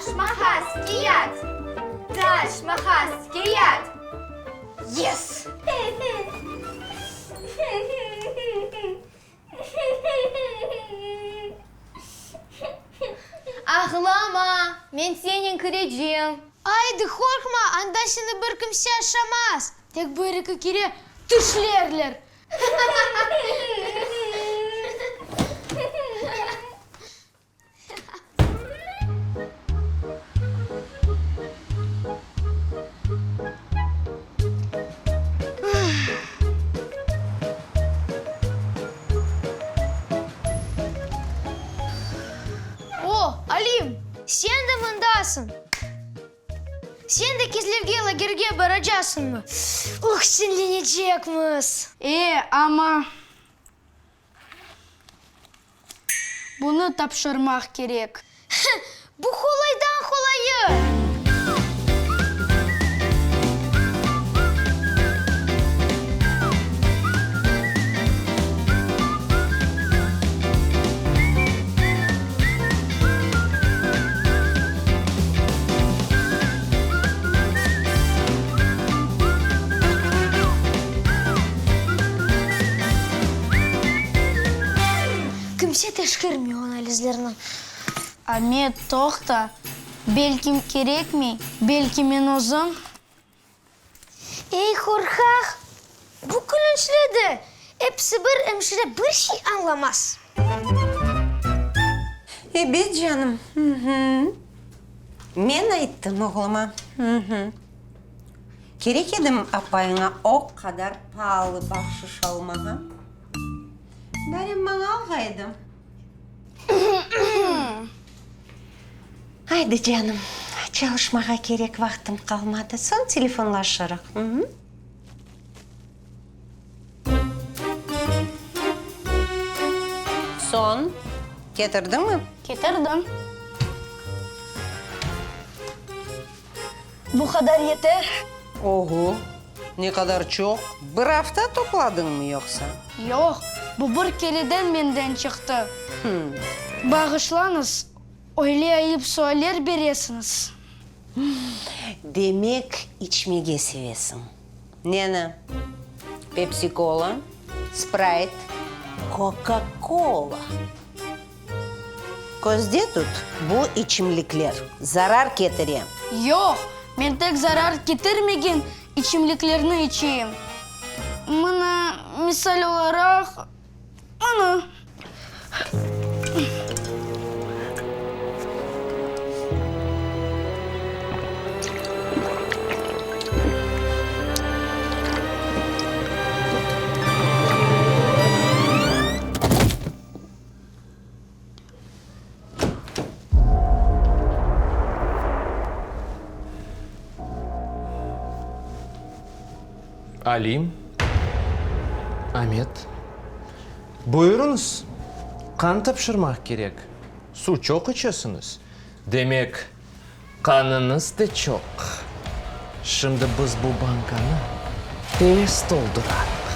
Taş, maqas, kâğıt! Taş, maqas, kâğıt! Yes! Ağlama, men senen kirecem. Aydı, qorqma, anda seni bir kimse aşamaz, tek bir-eki kere tişlerler. O, Alim, sen de mındasıñ! Sen de Kezlevge lagerge baracasıñmı? Oh, şeñlenecekmiz! E, amma bunı tapşırmaq kerek. Bu qolaydan qolayı! Kimse teşkermey o analizlerni. Amet, toqta, belki kerekmey, belki men özüm. Ey, qorqaq! Bu külünçledi. Episi bir emşire bir şey añlamaz. Ebet, canım. Men ayttım oğluma. Kerek edim apayıña o qadar paalı bahşış almağa. Bari maña alğaydı. Aydı, canım, çalışmağa kerek, vaqtım qalmadı. Soñ telefonlaşırıq. Soñ, ketirdiñmi? Ketirdim. Bu qadar yeter. Oğo, ne qadar çoq! Bir afta topladıñmı yoqsa? Yoq, bu bir kereden menden çıqtı. Bağışlañız, öyle ayıp sualler beresiñiz. Demek, içmege sevesiñ. Neni? Pepsi-kola, Sprayt, Koka-kola. Közde tut, bu içimlikler zarar ketire. Yoq, men tek zarar ketirmegen içimliklerni içeyim. Mına, misal olaraq, mını. Alim, Amet, buyurıñız, qan tapşırmaq kerek. Suv çoq içesiñiz, demek, qanıñız da çoq. Şimdi biz bu bankanı tez toldurarıq.